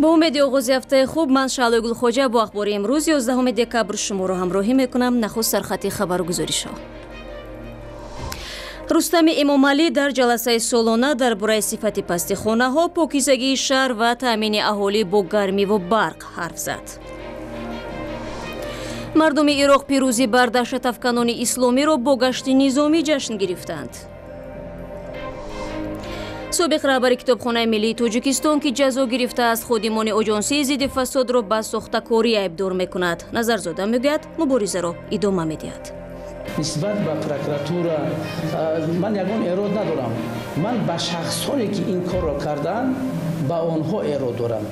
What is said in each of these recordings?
Бо умеди оғози ҳафтаи хуб, ман Шаълои Гулхоҷа бо ахбори имрӯз 11 декабр шуморо ҳамроҳӣ мекунам. Нахуст сархати хабаргузоришҳо. Рустами Эмомалӣ дар ҷаласаи солона дар бораи сифати пасти хонаҳо, покизагии шаҳр ва таъмини аҳолӣ бо гармиву барқ ҳарф зад. Мардуми Ироқ пирӯзӣ бар даҳшатафканони исломиро бо гашти низомӣ ҷашн гирифтанд. Собиқ раҳбари китобхонаи миллии Тоҷикистон, ки ҷазо гирифтааст, ходимони оҷонсии зидди фасодро ба сохтакорӣ айбдор мекунад. Назарзода мегӯяд, муборизаро идома медиҳад. Нисбат ба прокуратура ман ягон эрод надорам. Ман ба шахсоне, ки ин корро карданд, ба онҳо эрод дорам.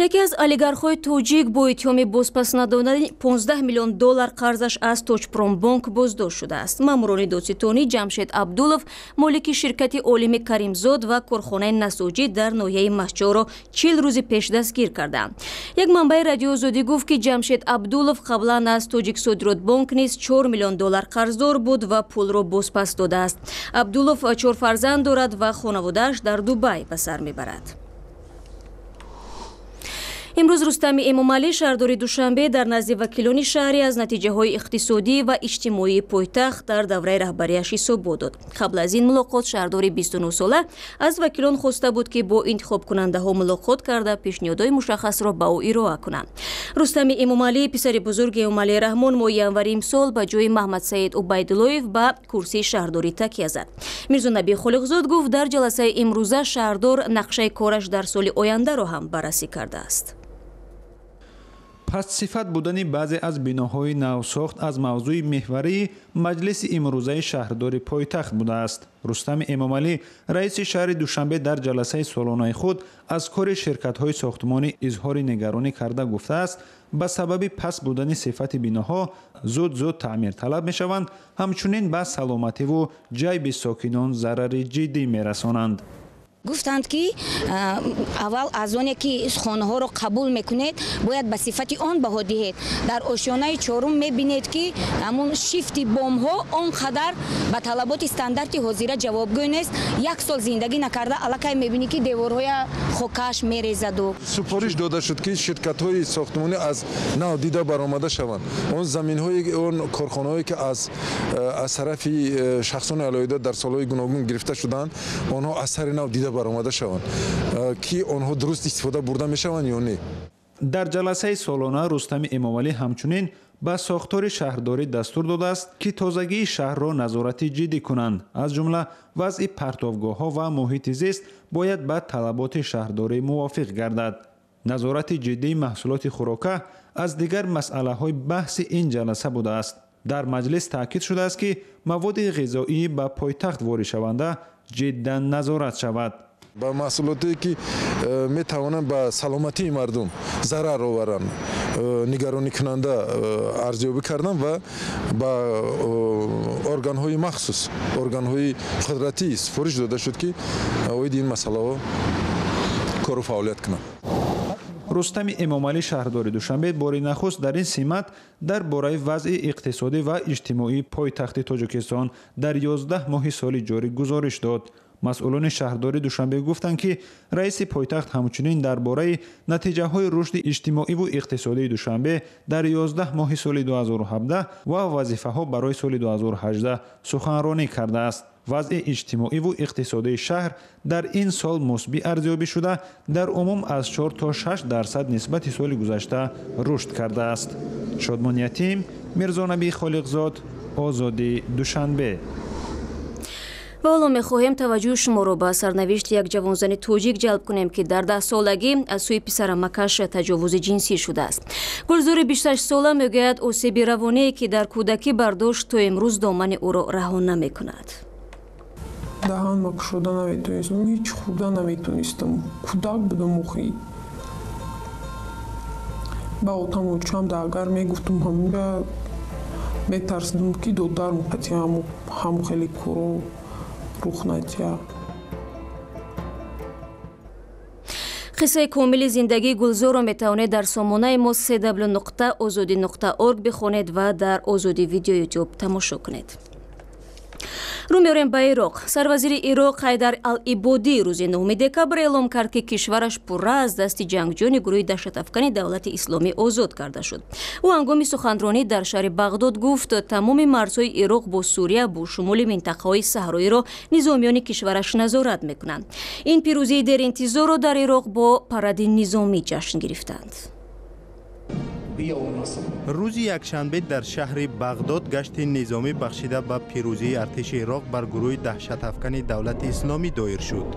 Яке аз олигархҳои тоҷик бо иттиҳоми бозпас надодани 15 миллион доллар қарзаш аз Тоҷпромбонк боздошт шудааст. Маъмурони додситонӣ Ҷамшед Абдулов, молики ширкати Олими Каримзод ва корхонаи насоҷӣ дар ноҳияи Мастчоҳро 40 рӯзи пеш дастгир карданд. Як манбаи Радиоозодӣ гуфт, ки Ҷамшед Абдулов қаблан аз Тоҷиксодиротбонк низ 4 миллион доллар қарздор буд ва пулро бозпас додааст. Абдулов 4 фарзанд дорад ва хонаводааш дар Дубай ба сар мебарад. Имрӯз Рустами Эмомалӣ, шаҳрдори Душанбе, дар назди вакилони шаҳрӣ аз натиҷаҳои иқтисодӣ ва иҷтимоии пойтахт дар давраи раҳбарияш ҳисобот дод. Қабл аз ин мулоқот шаҳрдори 29-сола аз вакилон хоста буд, ки бо интихобкунандаҳо мулоқот карда, пешниҳодҳои мушаххасро ба ӯ ироа кунанд. Рустами Эмомалӣ, писари бузурги Эмомалӣ Раҳмон, моҳи январи имсол ба ҷои Маҳмадсаид Убайдуллоев ба курсии шаҳрдорӣ такя зад. Мирзонаби Холиқзод гуфт, дар ҷаласаи имрӯза шаҳрдор нақшаи кораш дар соли ояндаро ҳам баррасӣ кардааст. Пастсифат будани баъзе аз биноҳои навсохт аз мавзӯи меҳварии маҷлиси имрӯзаи шаҳрдори пойтахт будааст. Рустами Эмомалӣ, раиси шаҳри Душанбе, дар ҷаласаи солонаи худ аз кори ширкатҳои сохтмонӣ изҳори нигаронӣ карда гуфтааст, ба сабаби паст будани сифати биноҳо зуд-зуд таъмирталаб мешаванд, ҳамчунин ба саломативу ҷайби сокинон зарари ҷиддӣ мерасонанд. Гуфтанд, ки аввал аз оне ки хонаҳоро қабул мекунед, бояд ба сифати он баҳо диҳед. Дар ошёнаи чорум мебинед, ки ҳамун шифти бомҳо он қадар ба талаботи стандарти ҳозира ҷавобгӯ нест. Як сол зиндагӣ накарда аллакай мебинӣ, ки деворҳоя хокаш мерезаду. Супориш дода шуд, ки ширкатҳои сохтмонӣ аз нав дида баромада шаванд. Он заминҳои, он корхонаҳое, ки аз тарафи шахсони алоҳида дар солҳои гуногун гирифта шуданд, онҳо аз сари нав дида баромада шаванд, ки онҳо дуруст истифода бурда мешаванд ё не. Дар ҷаласаи солона Рустами Эмомалӣ ҳамчунин ба сохтори шаҳрдорӣ дастур додааст, ки тозагии шаҳрро назорати ҷиддӣ кунанд. Аз ҷумла вазъи партовгоҳҳо ва муҳити зист бояд ба талаботи шаҳрдорӣ мувофиқ гардад. Назорати ҷиддии маҳсулоти хӯрока аз дигар масъалаҳои баҳси ин ҷаласа будааст. Дар маҷлис таъкид шудааст, ки маводи ғизоӣ ба пойтахт воридшаванда ҷиддан назорат шавад. Ба маҳсулотое, ки метавонанд ба саломатии мардум зарар оваранд, нигаронӣкунанда арзёбӣ карданд ва ба органҳои махсус, органҳои қудратӣ супориш дода шуд, ки оиди ин масъалаҳо кору фаъолият кунанд. Рустами Эмомалӣ, шаҳрдори Душанбе, бори нахуст дар ин симат дар бораи вазъи иқтисодӣ ва иҷтимоии пойтахти Тоҷикистон дар 11 моҳи соли ҷорӣ гузориш дод. Масъулони шаҳрдори Душанбе гуфтанд, ки раиси пойтахт ҳамчунин дар бораи натиҷаҳои рушди иҷтимоиву иқтисодии Душанбе дар 11 моҳи соли 2017 ва вазифаҳо барои соли 2018 суханронӣ кардааст. Вазъи иҷтимоиву иқтисодии шаҳр дар ин сол мусбӣ арзёбӣ шуда, дар умум аз 4 то 6% нисбати соли гузашта рушд кардааст. Шодмон Ятим, Мирзонаби Холиқзод, Озодӣ, Душанбе. Ва ҳоло мехоҳем таваҷҷӯҳи шуморо ба сарнавишти як ҷавонзани тоҷик ҷалб кунем, ки дар 10-солагӣ аз сӯи писарамакаш таҷовузи ҷинсӣ шудааст. Гулзори 26-сола мегӯяд, осеби равоние, ки дар кӯдакӣ бардошт, то имрӯз домани ӯро раҳо намекунад. Даҳанма кушода наметонистам, ҳеҷ хӯрда наметонистам. Кӯдак будам охи. Ба отаму чамда агар мегуфтум, ҳамура метарсидум, ки додарм қати ҳаму хеле коро рух надиҳад. Қиссаи комили зиндагии Гулзорро метавонед дар сомонаи мо cw.ozodi.org бихонед ва дар Озодӣ видео Ютуб тамошо кунед. Рӯ меорем ба Ироқ. Сарвазири Ироқ Ҳайдар Ал-Ибодӣ рӯзи 9 декабр эълом кард, ки кишвараш пурра аз дасти ҷангҷӯёни гурӯҳи даҳшатафкани Давлати Исломӣ озод карда шуд. Ӯ ҳангоми суханронӣ дар шаҳри Бағдод гуфт, тамоми марзҳои Ироқ бо Сурия бо шумули минтақаҳои саҳроиро низомиёни кишвараш назорат мекунанд. Ин пирӯзии деринтизорро дар Ироқ бо паради низомӣ ҷашн гирифтанд. Рӯзи якшанбе дар шаҳри Бағдод гашти низомӣ бахшида ба пирӯзии артиши Ироқ бар гурӯҳи даҳшатафкани Давлати Исломӣ доир шуд.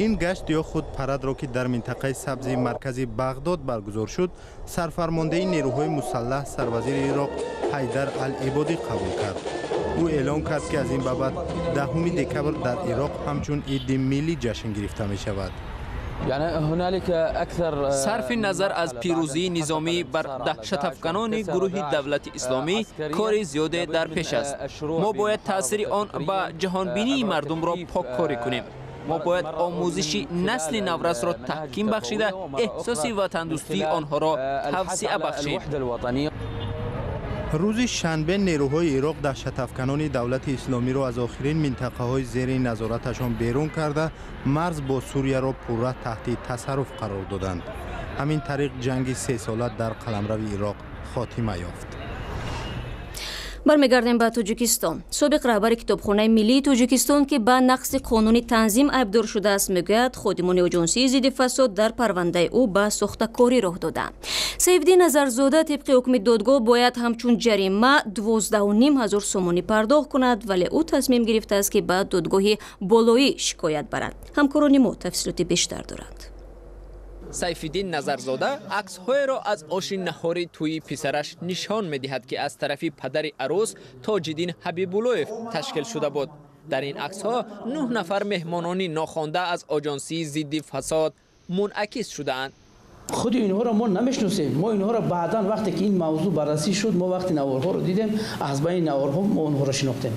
Ин гашт ё худ парадро, ки дар минтақаи сабзи маркази Бағдод баргузор шуд, сарфармондаи нерӯҳои мусаллаҳ, сарвазири Ироқ Ҳайдар Ал-Ибодӣ қабул кард. Ӯ эълон кард, ки аз ин ба баъд 10 декабр дар Ироқ ҳамчун иди миллӣ ҷашн гирифта мешавад. Сарфи назар аз пирӯзии низомӣ бар даҳшатафканони гурӯҳи Давлати Исломӣ, кори зиёде дар пеш аст. Мо бояд таъсири он ба ҷаҳонбинии мардумро поккорӣ кунем. Мо бояд омӯзиши насли наврасро таҳким бахшида, эҳсоси ватандӯстии онҳоро тавсиа бахшем. Рӯзи шанбе нерӯҳои Ироқ даҳшатафканони Давлати Исломиро аз охирин минтақаҳои зери назораташон берун карда, марз бо Сурияро пурра таҳти тасарруф қарор доданд. Ҳамин тариқ ҷанги сесола дар қаламрави Ироқ хотима ёфт. Бармегардем ба Тоҷикистон. Собиқ раҳбари Китобхонаи миллии Тоҷикистон, ки ба нақси қонуни танзим айбдор шудааст, мегӯяд, ходимони Оҷонсии зидди фасод дар парвандаи ӯ ба сохтакорӣ роҳ доданд. Сайфиддин Назарзода тибқи ҳукми додгоҳ бояд ҳамчун ҷарима 12,5 ҳазор сомонӣ пардохт кунад, вале ӯ тасмим гирифтааст, ки ба додгоҳи болоӣ шикоят барад. Ҳамкорони мо тафсилоти бештар доранд. Сайфиддин Назарзода аксҳоеро аз оши наҳори тӯйи писараш нишон медиҳад, ки аз тарафи падари арӯс Тоҷиддин Ҳабибуллоев ташкил шуда буд. Дар ин аксҳо нӯҳ нафар меҳмонони нохонда аз Оҷонсии зидди фасод мунъакис шудаанд. Худи инҳоро мо намешиносем. Мо инҳоро баъдан, вақте ки ин мавзӯъ баррасӣ шуд, мо вақте наворҳоро дидем, аз байни наворҳо мо онҳоро шинохтем.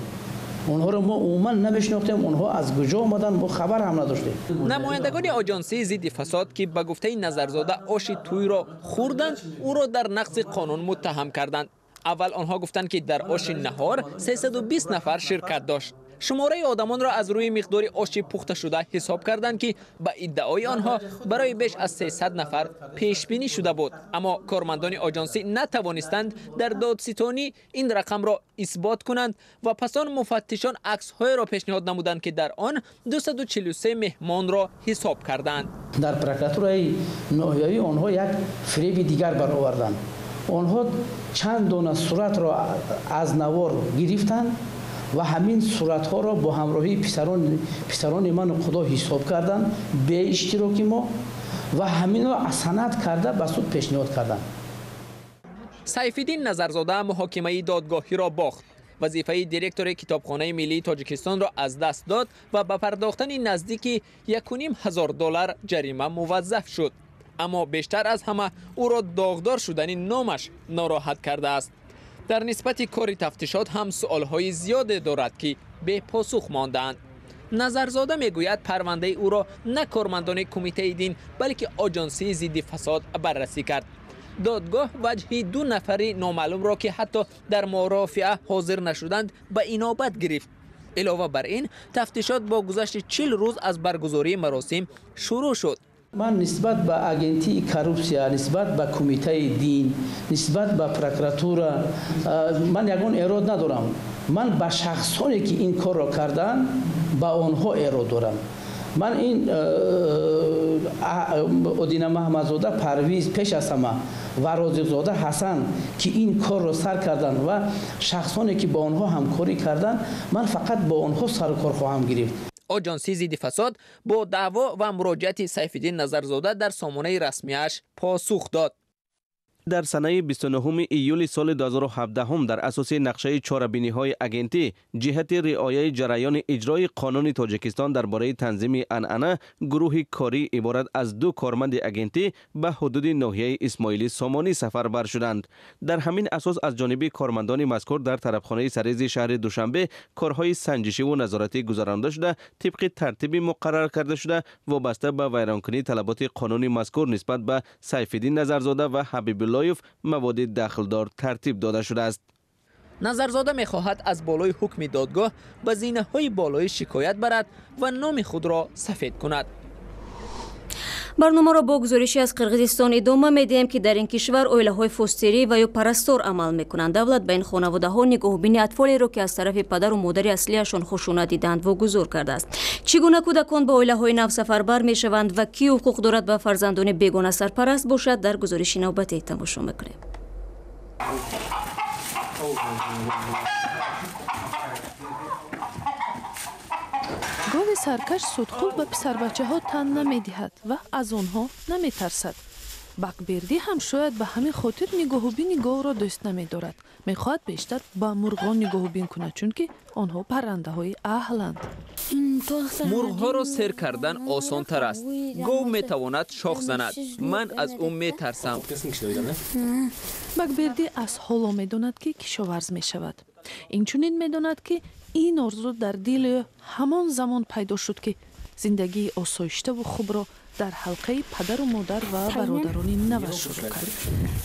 Онҳоро мо умуман намешинохтем. Онҳо аз куҷо омаданд, мо хабар ҳам надоштем. Намояндагони Оҷонсии зидди фасод, ки ба гуфтаи Назарзода оши тӯйро хӯрданд, ӯро дар нақзи қонун муттаҳам карданд. Аввал онҳо гуфтанд, ки дар оши наҳор 320 нафар ширкат дошт. Шумораи одамонро аз рӯи миқдори оши пухташуда ҳисоб карданд, ки ба иддаои онҳо барои беш аз 300 нафар пешбинӣ шуда буд. Аммо кормандони оҷонсӣ натавонистанд дар додситонӣ ин рақамро исбот кунанд ва пас он муфаттишон аксҳоеро пешниҳод намуданд, ки дар он 243 меҳмонро ҳисоб карданд. Дар прокуратураи ноҳиявӣ онҳо як фиреби дигар бароварданд. Онҳо чанд дона суратро аз навор гирифтанд ва ҳамин суратҳоро бо ҳамроҳии писарони ману худо ҳисоб карданд бе иштироки мо ва ҳаминро санад карда ба суд пешниҳод карданд. Сайфиддин Назарзода муҳокимаи додгоҳиро бохт, вазифаи директори Китобхонаи миллии Тоҷикистонро аз даст дод ва ба пардохтани наздики 1,5 ҳазор доллар ҷарима муваззаф шуд. Аммо бештар аз ҳама ӯро доғдор шудани номаш нороҳат кардааст. Дар нисбати кори тафтишот ҳам суолҳои зиёде дорад, ки бепосух мондаанд. Назарзода мегӯяд, парвандаи ӯро на кормандони Кумитаи дин, балки Оҷонсии зидди фасод баррасӣ кард. Додгоҳ ваҷҳи ду нафари номаълумро, ки ҳатто дар мурофиа ҳозир нашуданд, ба инобат гирифт. Илова бар ин, тафтишот бо гузашти 40 рӯз аз баргузории маросим шурӯъ шуд. Ман нисбат ба Агентии коррупсия, нисбат ба Кумитаи дин, нисбат ба прокуратура ман ягон эрод надорам. Ман ба шахсоне, ки ин корро карданд, ба онҳо эрод дорам. Ман ин Одина Маҳмадзода Парвиз пеш аз ҳама ва Розиқзода Ҳасан, ки ин корро сар карданд, ва шахсоне, ки бо онҳо ҳамкорӣ карданд, ман фақат бо онҳо сарукор хоҳам гирифт. Оҷонсии зидди фасод бо даъво ва муроҷиати Сайфиддин Назарзода дар сомонаи расмиаш посух дод. Дар санаи 29 июли соли 2017 дар асоси нақшаи чорабиниҳои агентӣ ҷиҳати риояи ҷараёни иҷрои Қонуни Тоҷикистон дар бораи танзими анъана, гурӯҳи корӣ иборат аз ду корманди агентӣ ба ҳудуди ноҳияи Исмоили Сомонӣ сафарбар шуданд. Дар ҳамин асос аз ҷониби кормандони мазкур дар тарабхонаи Сарези шаҳри Душанбе корҳои санҷишиву назоратӣ гузаронида шуда, тибқи тартиби муқаррар карда шуда, вобаста ба вайронкунии талаботи қонуни мазкур нисбат ба Сайфиддин Назарзода ва Ҳабибуллоев маводи дахлдор тартиб дода шудааст. Назарзода мехоҳад аз болои ҳукми додгоҳ ба зинаҳои болоӣ шикоят барад ва номи худро сафед кунад. Барномаро бо гузориши аз Қирғизистон идома медиҳем, ки дар ин кишвар оилаҳои фостерӣ ва ё парастор амал мекунанд. Давлат ба ин хонаводаҳо нигоҳубини атфолеро, ки аз тарафи падару модари аслиашон хушунат диданд, вогузор кардааст. Чӣ гуна кӯдакон ба оилаҳои нав сафарбар мешаванд ва кӣ ҳуқуқ дорад ба фарзандони бегона сарпараст бошад, дар гузориши навбатӣ тамошо мекунем. Гови саркаш Судқул ба писарбачаҳо тан намедиҳад ва аз онҳо наметарсад. Бакбердӣ ҳам шояд ба ҳамин хотир нигоҳубини говро дӯст намедорад. Мехоҳад бештар ба мурғон нигоҳубин кунад, чунки онҳо паррандаҳои аҳланд. Мурғҳоро сер кардан осонтар аст. Гов метавонад шох занад. Ман аз ӯ метарсам. Бакбердӣ аз ҳоло медонад, ки кишоварз мешавад. Инчунин медонад, ки ин орзу дар дили ӯ ҳамон замон пайдо шуд, ки зиндагии осоиштаву хубро дар ҳалқаи падару модар ва бародарони наваш шурӯъ кард.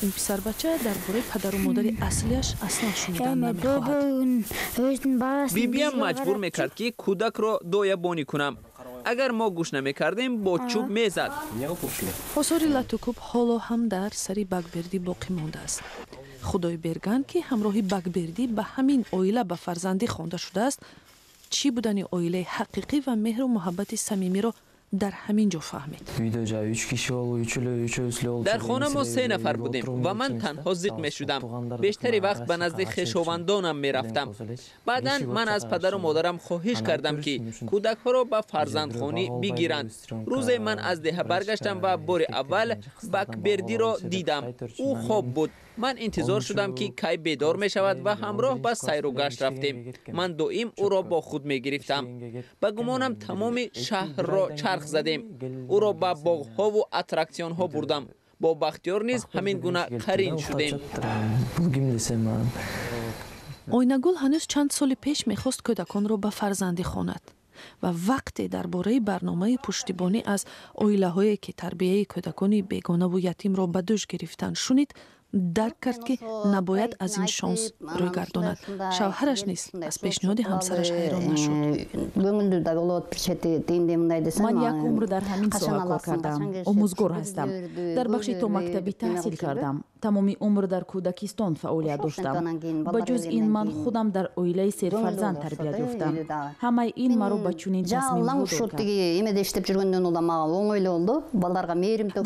Ин писарбача дар бораи падару модари аслиаш аслан шунидан намехоҳад. Бибиям маҷбур мекард, ки кӯдакро доябонӣ кунам. Агар мо гӯш намекардем, бо чӯб мезад. Осори латукӯб ҳоло ҳам дар сари Бакбердӣ боқӣ мондааст. Худои Берган, ки ҳамроҳи Бакбердӣ ба ҳамин оила ба фарзандӣ хонда шудааст, чӣ будани оилаи ҳақиқӣ ва меҳру муҳаббати самимиро дар ҳамин ҷо фаҳмид. Дар хона мо се нафар будем ва ман танҳо зиқ мешудам. Бештари вақт ба назди хешовандонам мерафтам. Баъдан ман аз падару модарам хоҳиш кардам, ки кӯдакҳоро ба фарзандхонӣ бигиранд. Рӯзе ман аз деҳа баргаштам ва бори аввал Бакбердиро дидам. Ӯ хоб буд. Ман интизор шудам, ки кай бедор мешавад ва ҳамроҳ ба сайру гашт рафтем. Ман доим ӯро бо худ мегирифтам. Ба гумонам тамоми шаҳрро чарх задем. Ӯро ба боғҳову аттраксионҳо бурдам. Бо Бахтиёр низ ҳамин гуна қарин шудем. Ойнагул ҳанӯз чанд соли пеш мехост кӯдаконро ба фарзандӣ хонад ва вақте дар бораи барномаи пуштибонӣ аз оилаҳое, ки тарбияи кӯдакони бегонаву ятимро ба дӯш гирифтанд, шунид, дарк кард, ки набояд аз ин шонс рӯй гардонад. Шавҳараш низ аз пешниҳоди ҳамсараш ҳайрон нашуд. Ман як умр дар ҳамин соҳа кор кардам, омӯзгор ҳастам. Дар бахши томактабӣ таҳсил кардам. Тамоми умр дар кӯдакистон фаъолият доштам. Ба ҷуз ин, ман худам дар оилаи серфарзанд тарбият ёфтам. Ҳамаи ин маро ба чунин тасмим водор кард.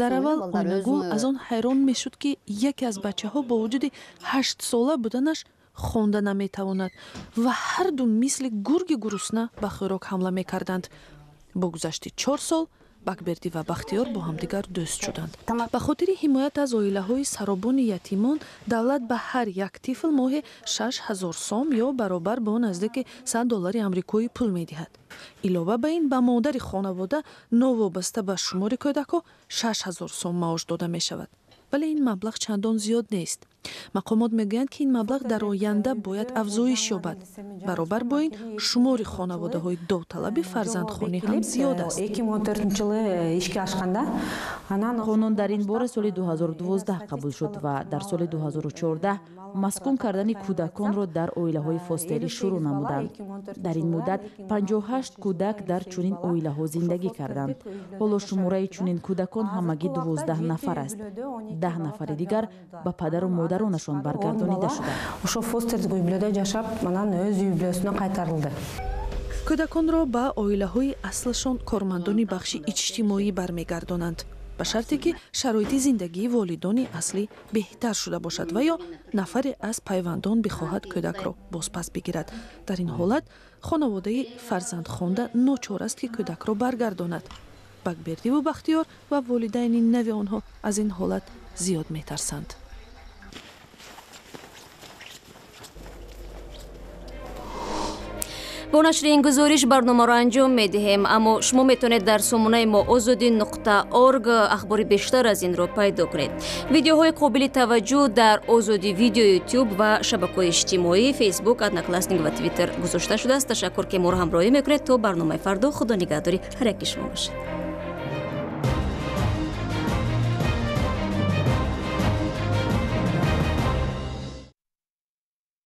Дар аввал Ойнагул аз он ҳайрон мешуд, ки яке аз бачаҳо бо вуҷуди ҳаштсола буданаш хонда наметавонад ва ҳарду мисли гурги гурусна ба хӯрок ҳамла мекарданд. Бо гузашти 4 сол Бакбердӣ ва Бахтиёр бо ҳамдигар дӯст шуданд. Ба хотири ҳимоят аз оилаҳои саробони ятимон давлат ба ҳар як тифл моҳе 6000 сом ё баробар бо наздики 100 доллари амрикоӣ пул медиҳад. Илова ба ин, ба модари хонавода новобаста ба шумори кӯдакҳо 6000 сом маош дода мешавад, вале ин маблағ чандон зиёд нест. Мақомот мегӯянд, ки ин маблағ дар оянда бояд афзоиш ёбад. Баробар бо ин, шумори хонаводаҳои довталаби фарзандхонӣ ҳам зиёд аст. Қонун дар ин бора соли 2012 қабул шуд ва дар соли 2014 маскун кардани кӯдаконро дар оилаҳои фостерӣ шурӯъ намуданд. Дар ин муддат 58 кӯдак дар чунин оилаҳо зиндагӣ карданд. Ҳоло шумораи чунин кӯдакон ҳамагӣ 12 нафар аст. 10 нафари дигар ба падару модаронашон баргардонида шуданд. Ошо фостердик үй бүлөдө жашап, анан өз үй бүлөсүнө кайтарылды. Кӯдаконро ба оилаҳои аслашон кормандони бахши иҷтимоӣ бармегардонанд, ба шарте ки шароити зиндагии волидони аслӣ беҳтар шуда бошад ва ё нафаре аз пайвандон бихоҳад кӯдакро бозпас бигирад. Дар ин ҳолат хонаводаи фарзандхонда ночор аст, ки кӯдакро баргардонад. Бакбердиву Бахтиёр ва волидайни нави онҳо аз ин ҳолат зиёд метарсанд. Бо нашри ин гузориш барномаро анҷом медиҳем, аммо шумо метавонед дар сомонаи мо озодӣ.орг ахбори бештар аз инро пайдо кунед. Видеоҳои қобили таваҷҷӯҳ дар Озодӣ Видео, Ютуб ва шабакаҳои иҷтимоӣ, Фейсбук, Одноклассники ва Твиттер гузошта шудааст. Ташаккур, ки моро ҳамроҳӣ мекунед. То барномаи фардо, худо нигаҳдори ҳар яки шумо бошад.